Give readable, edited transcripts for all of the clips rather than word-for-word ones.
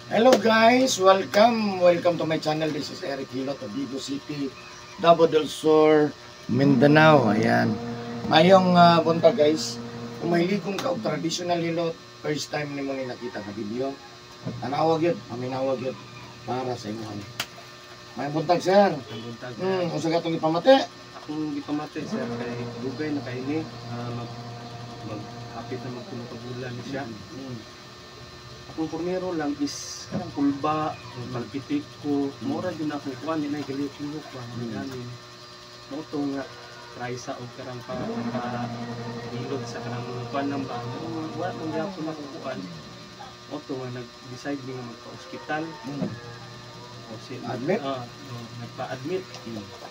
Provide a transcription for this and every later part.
Hello guys, welcome. Welcome to my channel. This is Eric Hilot of Vigo City, Davao del Sur, Mindanao. Ayan. Mayong buntag guys. Kung mahiligong ka og traditional hilot, first time nimo ni nakita ka video. Tanawag yun, paminawag yun para sa inyo. Mayong buntag, sir. Ang buntag. Unsa ka itong ipamati? Akong gipamati, sir, kay dugay na kay ni mag maghapit na magtulo ka bulan ni siya. Akong primero lang is kanang kulba, ang palpitik ko, mora gyud na akong kuan ni galihok ba ganin. Mao to nga try sa og karang pa, pa hilot sa kanang kuan lang ba. Wa man gyapon akong kuan. Mao to nga nag-decide mi nga magpa-ospital. O si Admit? Oh, nagpa-admit.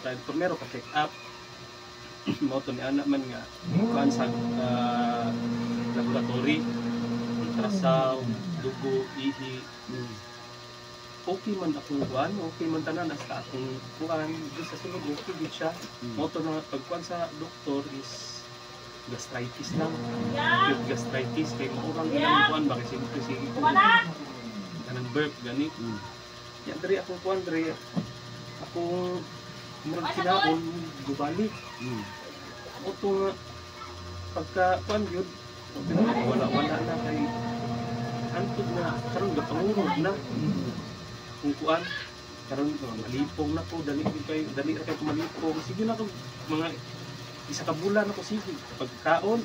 Dahil primero ka check up. Mao to ni anak man nga kuan sa laboratory, ultrasound, dugo, ihi. Okay man akong kuan, okay man tanan hasta akong kuan di sa sulod, okay gid siya. Mao to na pagkuan sa doktor is gastritis lang. Acute gastritis kay maurang mm. kuan ba kay siyempre sige ko kanang burp gani. Ya diri akong kuan diri akong murag kinaon gubalik. Mao to nga pagka kuan gyud wala wala na kay hantod na karon gapangurog na kung kuan karon malipong na ko, dali gyud kay dali ra kay ko malipong, sige na ko mga isa ka bulan ako sige pagkaon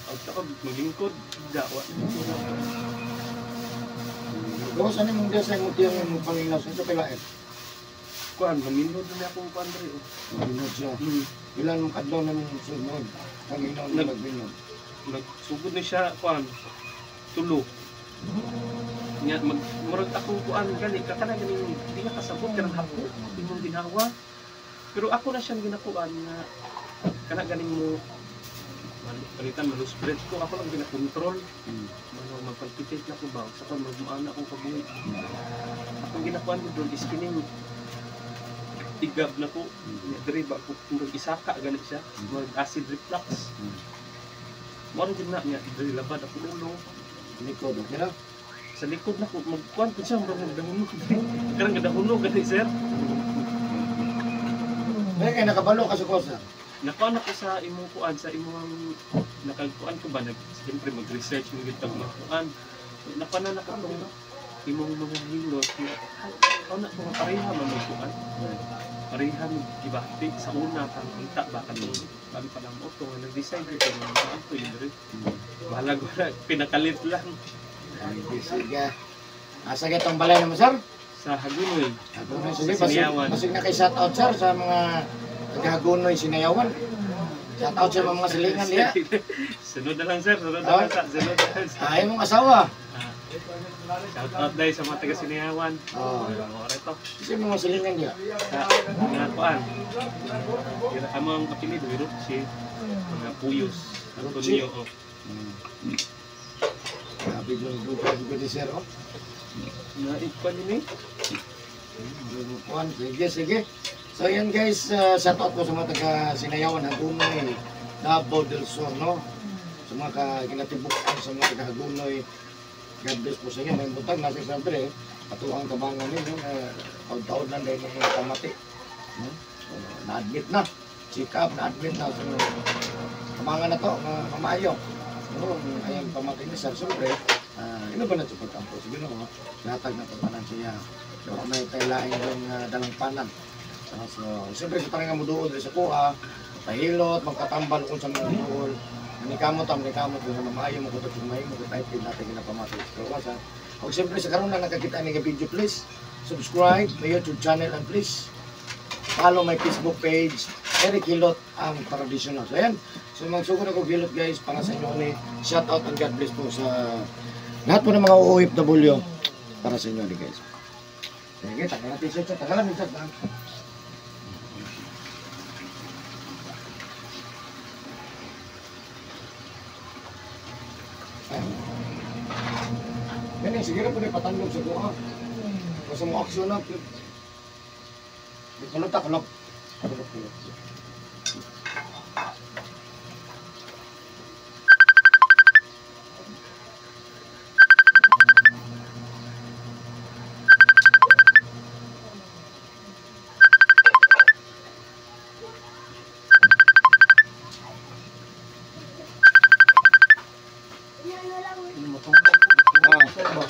og ako maglingkod da wa na ko na. Gawas ano mong desa mo tiyang mo pangilaw sa pilain? Kuan maminod na akong kuan diri, oh. Maminod siya. Ilan mong kadlaw na mong sunod? Panginaw na magminod. Nagsugod ni siya kuan tulo. Nya mag murag akong kuan gani kakana ganing di ka kasabot kanang hapo imong ginawa. Pero ako na siyang ginakuan nga kana ganing mo palitan malus breath ko, ako lang ginakontrol. Ano magpalpitate na ko ba sa kan magmuana akong kabuhi. Akong ginakuan ko doon is kining tigab na ko. Nya diri ba ko murag isaka gani siya, mag acid reflux. Mao ra na niya diri labad ako ulo. Likod, okay na? Sa likod na ko magkuan ko siya murag magdahunog. Karang gadahunog gani, sir. Kaya kay nakabalo ka sa kosa. Nakuan ako sa imong kuan, sa imong nakagkuan ko ba nag siyempre mag-research mo gyud tag mga kuan. Nakuan na nako tong imong mga hilot nga na ko nga pareha man may kuan. Pareha mi gibati sa una kang unta ba katong kuan pa lang mo to nga nag-decide gyud ko nga ato yun diri. Bahalag wala pinakalit lang. Ay, sige. Asa ka itong balay naman, sir? Sa Hagunoy. Hagunoy, Sa sige. Basig, Sinayawan. basig na kay shout out, sir, sa mga taga Hagunoy, Sinayawan. Shout out sa mga silingan niya. Sunod na lang, sir, sunod na lang sa sunod na lang, sir. Ay, mong asawa. Ah, shout out dahil sa mga taga Sinayawan. Oh. Alright to. Kasi mga silingan niya. Sa mga kuan. Gira amo ang apelyido Hirochi, mga Puyos, Antonio. Oh. Grabe yung dugo ni sir, oh. Na ikuan ni. Kuan, sige, sige. So yan guys, shout out po sa mga taga Sinayawan, Hagunoy, Davao del Sur, no? Sa mga kinatibukan sa mga taga Hagunoy, God bless po sa inyo. May butang nasa siyempre, atuang tabangan ninyo, taon-taon lang dahil mga pamati. No? So, na-admit na, check up, na-admit na. So, tabangan na to, mamaayo. No, ayan pamati ni sir, siyempre, ino ba na sa pagkampo? Sige no, latag na pagpanan siya. So, may kailain yung dalampanan. So, siyempre sa tanang nga muduol diri sa kuha, pahilot, magkatambal kung sa mga duol. Manikamot ang manikamot kung sa mamaayo mo kutod sa mahimo kung type natin ginapamati sa kawasan. O siyempre sa karon na nakakita ni nga video, please subscribe my YouTube channel and please follow my Facebook page, Eric Hilot ang traditional. So ayan, so magsugod ako hilot guys para sa inyo ni shout out and God bless po sa lahat po ng mga OFW para sa inyo ni guys. Sige, tagal natin siya, tagalan minsan. Yan eh, sige na po na patandog sa buha. Basta mo aksyon na. Kulot ta, kulot. Kulot, kulot. Ano matungkol ko? Ah. Ba?